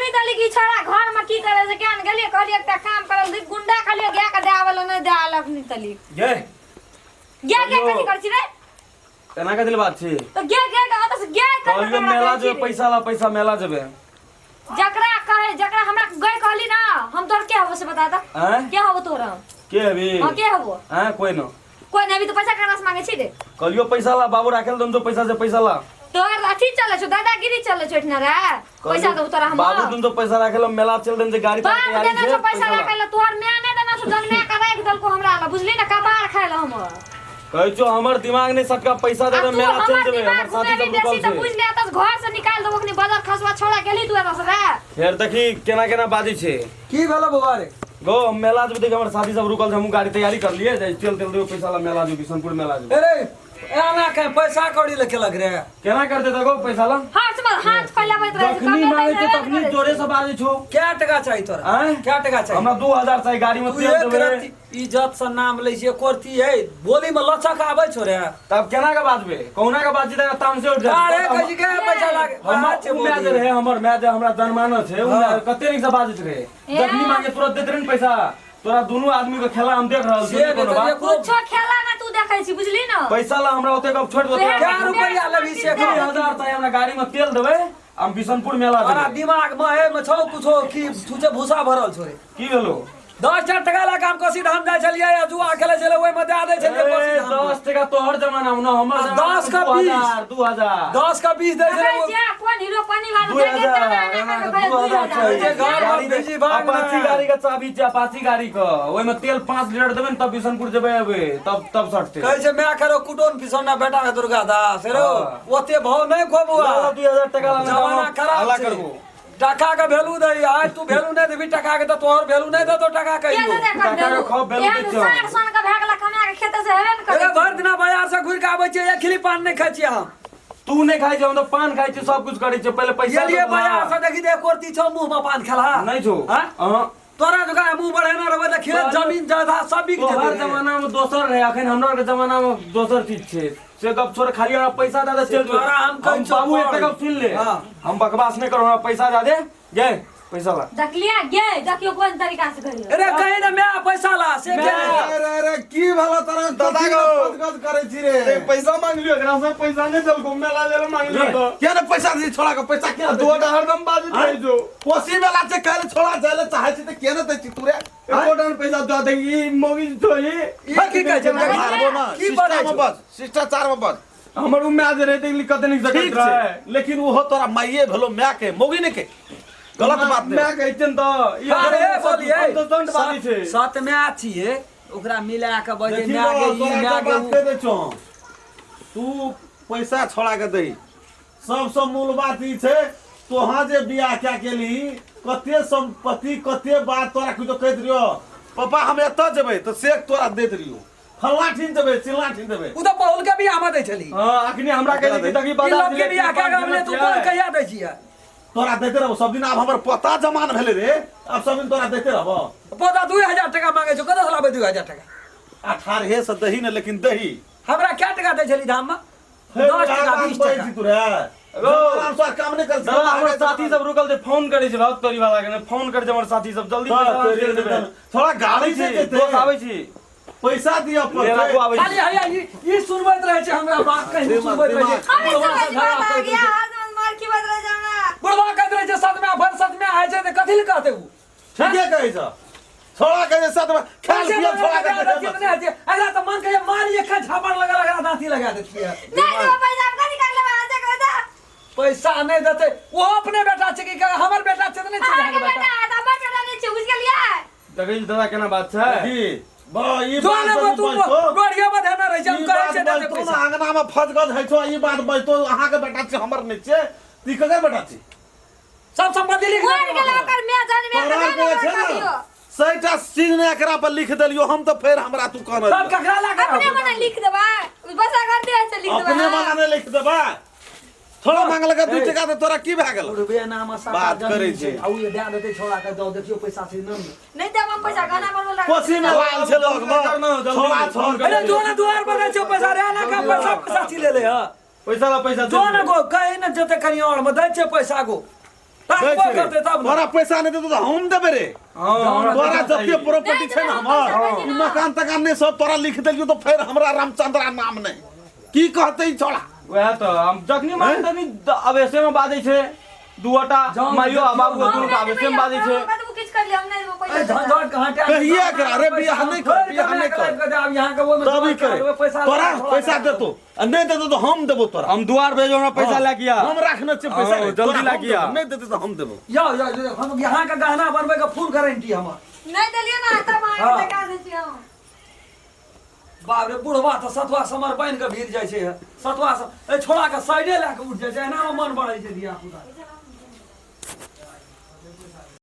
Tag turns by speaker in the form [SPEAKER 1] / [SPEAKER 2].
[SPEAKER 1] देखनी तली कि छोड़ा घर में की करे से केहन गेलिए कहलिए एकटा काम करल दी गुंडा कहलिए गाय के दे आवेला नहीं दे आल अखनी तली
[SPEAKER 2] गे
[SPEAKER 1] गे गे
[SPEAKER 2] कहियो।
[SPEAKER 1] कथी करै छी रे
[SPEAKER 2] केना के दिल बात छी
[SPEAKER 1] तो गे गे के ओतऽ से गे कर
[SPEAKER 2] कहलियो मेला जेबे पैसा ला पैसा मेला जेबे
[SPEAKER 1] जकरा कहे जकरा हमरा गए कहली ना हम तोर के हबो से बता द
[SPEAKER 2] आँय
[SPEAKER 1] के हबो तोर हम
[SPEAKER 2] के अभी
[SPEAKER 1] हां के हबो
[SPEAKER 2] आँय कोई न
[SPEAKER 1] कोई नहीं अभी तो पैसा ककरा से मांगे छी रे
[SPEAKER 2] कहलियो पैसा ला बाबू राखेल दम तो पैसा से पैसा ला
[SPEAKER 1] तोहर अथी चले छौ दादागिरी चले छौ एठना रे पैसा दो तोरा हम
[SPEAKER 2] बाबू तुम तो पैसा राखेल मेला चल दम जे गाड़ी
[SPEAKER 1] बाप
[SPEAKER 2] तैयारी
[SPEAKER 1] देना
[SPEAKER 2] छै
[SPEAKER 1] छौ पैसा
[SPEAKER 2] पैसा ला।
[SPEAKER 1] राखे ला तोहर माय नहीं देना छौ जन माय के राख देलको हमरा ला बुझली ना कबार खाए ला हमर
[SPEAKER 2] कहै छौ हमर दिमाग नहीं सटका पैसा दे
[SPEAKER 1] आ
[SPEAKER 2] दे
[SPEAKER 1] तू
[SPEAKER 2] मेला चल
[SPEAKER 1] हमर
[SPEAKER 2] जेबे
[SPEAKER 1] दिमाग
[SPEAKER 2] हमर साथी
[SPEAKER 1] घुमेबी
[SPEAKER 2] सब
[SPEAKER 1] बेसी
[SPEAKER 2] रुकल
[SPEAKER 1] तऽ
[SPEAKER 2] छै
[SPEAKER 1] बुझि ले एतऽ घर से निकाल देबो कनी बदर खसवा छोड़ा गेली तू एतऽ से रे
[SPEAKER 2] फेर देखी केना केना बाजै छै
[SPEAKER 3] की भेलो बौआ रे
[SPEAKER 2] गो हम मेला जेबै देख हमर साथी सब रुकल छै हमहूँ गाड़ी तैयारी कर लिए जाइ तेल तेल देबै पैसा ला मेला जेबै बिशनपुर मेला जेबै
[SPEAKER 3] अरे एना के पैसा कौड़ी ले केलक रे
[SPEAKER 2] केना करते देखो पैसा ला
[SPEAKER 1] हाथ में हाथ फैलाबैत रहै छै
[SPEAKER 2] जखनी
[SPEAKER 1] कमे
[SPEAKER 2] मांगे
[SPEAKER 1] दै
[SPEAKER 2] छै
[SPEAKER 1] छै,
[SPEAKER 2] तखनी
[SPEAKER 1] करै छै।
[SPEAKER 2] जोरे से बाजै छौ
[SPEAKER 3] क्या टका चाही तोरा
[SPEAKER 2] आँय?
[SPEAKER 3] क्या टका चाही
[SPEAKER 2] हमरा 2000 चाही गाड़ी में
[SPEAKER 3] तू
[SPEAKER 2] तेल
[SPEAKER 3] एक
[SPEAKER 2] देबै
[SPEAKER 3] रत्ती इज्जत से नाम लै छियै कोरती है बोली में लचक आबै छौ रे
[SPEAKER 2] तब केना के बाजबै कहुना के बाजै त ताम से उठ
[SPEAKER 3] अरे
[SPEAKER 2] जाय
[SPEAKER 3] कहै छी के पैसा लागे
[SPEAKER 2] हमर
[SPEAKER 3] बात छै
[SPEAKER 2] उ माय जे
[SPEAKER 3] बोली।
[SPEAKER 2] रहे हमर माय जे हमरा जनमानस छै उ
[SPEAKER 3] हाँ।
[SPEAKER 2] माय कते नीक से बाजैत रहे
[SPEAKER 1] ए।
[SPEAKER 2] जखनी मांगे तुरंत देत रहे ने पैसा तोरा दुनू आदमी के खेला हम देख रहल
[SPEAKER 3] से
[SPEAKER 2] छी
[SPEAKER 3] नहि
[SPEAKER 2] कोनो
[SPEAKER 3] तऽ
[SPEAKER 2] बात
[SPEAKER 3] एको
[SPEAKER 1] कुछो खेला ना तू देखै छी बुझली ना
[SPEAKER 2] पैसा ला हमरा ओते गप छोड़ दो
[SPEAKER 1] तोहरा
[SPEAKER 3] क्या रुपैआ लेबही से
[SPEAKER 2] 2000 चाही हमरा गाड़ी में तेल देबै हम बिशनपुर मेला
[SPEAKER 3] तोरा
[SPEAKER 2] जेबै
[SPEAKER 3] दिमाग में है में छौ कुछो की छुछे भूसा भरल छौ रे
[SPEAKER 2] की भेलो
[SPEAKER 3] 10 टा टका लए कऽ हम कोसी धाम जाइ छलियै आ जुआ खेलै छलियै ओहिमे दए दै छलियै कोसी
[SPEAKER 2] ए,
[SPEAKER 3] धाम मे।
[SPEAKER 2] 10 टका तोहर जमाना में न हमर
[SPEAKER 3] आ,
[SPEAKER 2] जमाना
[SPEAKER 3] 10 का 20।
[SPEAKER 2] 2000
[SPEAKER 3] 10 का 20 दै
[SPEAKER 1] अबे
[SPEAKER 3] छलियै
[SPEAKER 1] जा कोन हीरो पानी वाला
[SPEAKER 2] दू
[SPEAKER 1] दे के
[SPEAKER 2] हजार
[SPEAKER 1] जाना ना
[SPEAKER 2] दू हजार
[SPEAKER 3] चाही।
[SPEAKER 2] चाही।
[SPEAKER 3] घर
[SPEAKER 2] गाड़ी
[SPEAKER 3] में बिजी भाग
[SPEAKER 2] अपाची
[SPEAKER 3] ना।
[SPEAKER 2] गाड़ी के चाबी छै अपाची गाड़ी के ओहिमे तेल 5 लीटर देबै ने तब बिशनपुर जेबै अबै तब तब सटतै
[SPEAKER 3] कहै छै माय करो कुटोन पिसौना बेटा के दुर्गा दास हेरो
[SPEAKER 2] हाँ।
[SPEAKER 3] ओते भाव नहि खोबुआ
[SPEAKER 2] ला, 2000 टका ला,
[SPEAKER 3] जमाना खराब
[SPEAKER 2] हल्ला
[SPEAKER 3] छै
[SPEAKER 2] करबो।
[SPEAKER 3] टका के वैल्यू दै आइ तू वैल्यू नहि देबही टका के तऽ तोहर वैल्यू नहि देतो टका
[SPEAKER 1] के
[SPEAKER 3] कहियो
[SPEAKER 1] दे
[SPEAKER 2] टका
[SPEAKER 1] कर
[SPEAKER 2] के
[SPEAKER 1] देलू
[SPEAKER 2] खूब बेलू
[SPEAKER 1] एहन
[SPEAKER 2] दै छौ।
[SPEAKER 1] सार सन के भए गेला कमा के खेते से हेबे ने
[SPEAKER 3] अरे
[SPEAKER 1] करै
[SPEAKER 3] भरि दिना बाजार से घुरि के आबै छियै एक खिली पान नहि खाइ छियै हम
[SPEAKER 2] तू नहि खाइ छै हम तऽ पान खाइ छियै सब कुछ करै छियै पहिले पैसा
[SPEAKER 3] गेलियै
[SPEAKER 2] दे तू,
[SPEAKER 3] बाजार से देखी दे कोरती छौ मुंह में पान खेलहा
[SPEAKER 2] नहि छौ
[SPEAKER 3] हाँ?
[SPEAKER 2] अहाँ
[SPEAKER 3] तोरा जकाँ मुंह बढ़ेने रहबै तऽ खेत जमीन जायदाद सब बिक
[SPEAKER 2] तोहर
[SPEAKER 3] जेतै रे।
[SPEAKER 2] जमाना में दोसर रहे अखन हमरा के जमाना में दोसर चीज छै से गप छोड़ खाली हमरा पैसा दे दे चल जो
[SPEAKER 3] तोरा हम कहै छौ
[SPEAKER 2] बाबू एकटा
[SPEAKER 3] पढ़।
[SPEAKER 2] गप सुन ले
[SPEAKER 3] हाँ।
[SPEAKER 2] हम बकवास नहीं करू हमरा पैसा दे दे गे पैसा ला
[SPEAKER 1] देखलियै गे देखियो कोन तरीका से कहियो
[SPEAKER 3] अरे कहीं ना मैं पैसा ला से के
[SPEAKER 2] मैं-
[SPEAKER 4] अरे अरे की भेलो तोरा
[SPEAKER 5] दादा गो।
[SPEAKER 4] गद करै छी रे
[SPEAKER 5] पैसा मांग लियो एकरा से पैसा नहीं देलको मेला जेल मांग लियो तो
[SPEAKER 4] किया ने पैसा दी छोड़ा के पैसा किया
[SPEAKER 5] दो हरदम बाजैत रहै छौ
[SPEAKER 4] कोसी वाला छै काल्हि छोड़ा जाय ले चाहै छी तऽ किया ने दै छी तू रे
[SPEAKER 5] एको टान पैसा दऽ दे ई मौगी छौ ई
[SPEAKER 3] हे, की कहै छै
[SPEAKER 4] मारबो ना
[SPEAKER 3] की बजै
[SPEAKER 4] शिष्टा में
[SPEAKER 3] छौ?
[SPEAKER 4] बज शिष्टाचार में बज
[SPEAKER 2] हमर उ माय जे रहे त कते नीक
[SPEAKER 4] ठीक
[SPEAKER 2] सकैत
[SPEAKER 4] छै
[SPEAKER 2] रहे
[SPEAKER 4] लेकिन ओहो तोरा माइए भेलो माय के मौगी ने के गलत बात
[SPEAKER 2] माय
[SPEAKER 4] नहीं
[SPEAKER 2] कहै छै ने तऽ ई
[SPEAKER 3] अरे बोलिए
[SPEAKER 2] संत बाजै छै
[SPEAKER 3] सत माय छियै ओकरा मिला के बजे
[SPEAKER 4] देखी
[SPEAKER 3] माय के ई
[SPEAKER 4] तोरा
[SPEAKER 3] माय
[SPEAKER 4] एकटा
[SPEAKER 3] के
[SPEAKER 4] बात
[SPEAKER 3] उ
[SPEAKER 4] कहि दै छौ तू पैसा छोड़ा के दही सबसँ मूल बात ई छै तोहाँ जे बियाह कए केलही कते संपत्ति कते बात तोरा किछो कहैत रहियो पापा हम एतऽ जेबै तऽ से तोरा दैत रहियो फल्लाँ ठीन देबै चिल्लाँ ठीन देबै
[SPEAKER 3] उ तऽ बहुल के बियाह में दै छली
[SPEAKER 2] हां अखनी हमरा कहै छै कि देखी
[SPEAKER 3] ई
[SPEAKER 2] बाजार
[SPEAKER 3] लव के बियाह कए के अनले तू बोल कहिया दै छियै
[SPEAKER 4] तोरा दैते रहबो सब दिन आब हमर पोता जमान भेलै रे आब सब दिन तोरा दैते रहबो
[SPEAKER 3] पोता 2000 टका मांगे छौ कतऽ से लाबै 2000 टका
[SPEAKER 4] अठारहे से दही ने लेकिन दही
[SPEAKER 3] हमरा कै टका दै छली धाम में 10 टका 20 टका
[SPEAKER 4] तू रे आराम से काम नहीं कर
[SPEAKER 2] दादा हमर साथी सब रुकल छै फोन करै छै बहुत तोरी वाला के फोन करै छै हमर साथी सब जल्दी पैसा दे देबै
[SPEAKER 4] थोड़ा गाड़ी से जेतै
[SPEAKER 2] दोस्त आबै छी
[SPEAKER 4] पैसा दिअ
[SPEAKER 2] लेला
[SPEAKER 4] पड़तै
[SPEAKER 2] को आबै
[SPEAKER 3] खाली
[SPEAKER 2] छी
[SPEAKER 3] हैया ई ई सुनबैत रहै छै हमरा बात कहीं
[SPEAKER 4] दिमाग-
[SPEAKER 3] सुनबैत रहै छै
[SPEAKER 1] हमें
[SPEAKER 3] बुढ़वा
[SPEAKER 1] समझ
[SPEAKER 3] से
[SPEAKER 1] में
[SPEAKER 3] झगड़ा
[SPEAKER 1] आ
[SPEAKER 3] करैत
[SPEAKER 1] गया
[SPEAKER 3] रहै छै।
[SPEAKER 1] हाथ में मार की बदला जाना
[SPEAKER 3] बुढ़वा कहैत रहै छै सतमे भर सतमे आइ छै तऽ कथी लए कहतै उ
[SPEAKER 4] ठीके कहै छ छोड़ा के जे साथ में खाल
[SPEAKER 3] पैसे
[SPEAKER 4] पियल छोड़ा के
[SPEAKER 3] मांगे
[SPEAKER 4] देखे
[SPEAKER 3] लए नहि छै एकरा तऽ मन कहिया मारी एक झापड़ लगा लगा दाँती लगा देतियै
[SPEAKER 1] नहीं तो पैसा हम कथी कर लेबै आज के बता
[SPEAKER 3] पैसा नहि देतै ओहो अपने बेटा छै कि हमर बेटा छै तऽ नहि छै
[SPEAKER 1] अहाँके
[SPEAKER 3] अहाँके
[SPEAKER 1] बेटा
[SPEAKER 3] बेटा
[SPEAKER 1] है तऽ हमर बेटा नहि छै बुझि गेलियै
[SPEAKER 2] देखै छी दादा केना बात छै
[SPEAKER 4] की बा ई
[SPEAKER 3] जो
[SPEAKER 4] बात
[SPEAKER 3] ने
[SPEAKER 4] जदि
[SPEAKER 3] तू
[SPEAKER 4] बजतो
[SPEAKER 3] गोड़िया बधेने रहै छै हम
[SPEAKER 4] ई
[SPEAKER 3] कहै
[SPEAKER 4] बात
[SPEAKER 3] छै देतै
[SPEAKER 4] बजतो ने
[SPEAKER 3] पैसा
[SPEAKER 4] अंगना में फजगज होइ छौ ई बात बजतो अहाँ के बेटा छै हमर नहि छै तऽ ई ककर बेटा छै
[SPEAKER 3] सब संपत्ति लिख
[SPEAKER 1] मर गेल ओकर माय जान माय
[SPEAKER 4] तोरा
[SPEAKER 1] के
[SPEAKER 4] के छै ने सैटा चीज ने एकरा पर लिख देलियो हम तऽ फेर हमरा तू कहना
[SPEAKER 3] सब ककरा लगा
[SPEAKER 1] अपने मने लिख देबै बस अगर दे छै लिख देबै
[SPEAKER 4] अपने वाला ने लिख देबै थोड़ा मांगलक दू टका तऽ तोरा की भए गेल
[SPEAKER 3] बुढ़बे नाम सात
[SPEAKER 4] बात करै छै।
[SPEAKER 3] आ उ दए देतै छोड़ा के जाओ देखियो पैसा छै न
[SPEAKER 1] नहीं देब हम पैसा गाना बनबे लगा
[SPEAKER 4] कोसी में लाल छै लोग
[SPEAKER 2] करना, जल्दी।
[SPEAKER 4] छोड़ा छोड़
[SPEAKER 3] अरे जो ने दुआर पर रहै छै पैसा रे ना का पैसा पैसा छी ले ले ह
[SPEAKER 2] पैसा ला पैसा
[SPEAKER 3] जो ने गो कहीं ने जते कहीं और में दै छै पैसा गो
[SPEAKER 4] दै
[SPEAKER 3] ताकबो
[SPEAKER 4] छै रे।
[SPEAKER 3] करतै तब ने।
[SPEAKER 4] तोरा पैसा नहि देतौ तऽ हम देबै रे।
[SPEAKER 2] हाँ, हमरा
[SPEAKER 4] तोरा
[SPEAKER 2] पैसा
[SPEAKER 4] जते
[SPEAKER 2] चाही।
[SPEAKER 4] प्रॉपर्टी छै ने हमर, ई मकान तकान नहि सब तोरा लिख देलियौ तऽ फेर हमरा रामचंद्रा नाम नहि की कहतै ई छोड़ा?
[SPEAKER 2] वएह तऽ हम जखनी मांग तखनी आवेशे में बाजै छै दूटा
[SPEAKER 3] जाउ,
[SPEAKER 2] माइयो आ बाबू
[SPEAKER 3] जाउ।
[SPEAKER 2] दुनू के आवेशे में बाजै छै।
[SPEAKER 1] कतबो किछु कर लिअ, हम नहि देबो
[SPEAKER 3] ए,
[SPEAKER 1] पैसा।
[SPEAKER 3] झंझट के हटा।
[SPEAKER 4] कहिया एकरा रे, बियाह नहि कर, बियाह नहि कर।
[SPEAKER 3] आब यहाँ के ओहिमे
[SPEAKER 4] तब ई करे
[SPEAKER 3] पैसा
[SPEAKER 4] तोरा पैसा देतो आ नहि देतो तऽ हम देबो तोरा।
[SPEAKER 2] हम दुआर भेजो, हमरा पैसा लए के आ।
[SPEAKER 4] हम राखने छियै पैसा
[SPEAKER 2] हाँ,
[SPEAKER 4] रे,
[SPEAKER 2] जल्दी
[SPEAKER 4] तोरा हम
[SPEAKER 2] लए के आ।
[SPEAKER 4] देबो, नहि देतै तऽ हम देबो।
[SPEAKER 3] यौ यौ यौ, हम यहाँ के गहना बनबै के फुल गारंटी हमर।
[SPEAKER 1] नहि देलियै ने तब अहाँके
[SPEAKER 3] हाँ।
[SPEAKER 1] लगा दै छी हम।
[SPEAKER 3] बाप रे, बुढ़वा तऽ सतुआ समर बान्हि कऽ भीड़ जाइ छै, सतुआ सब एहि छोड़ा के साइडे लए कऽ उठि जाइ छै। एना मे मन बढ़ै छै धिया पुता।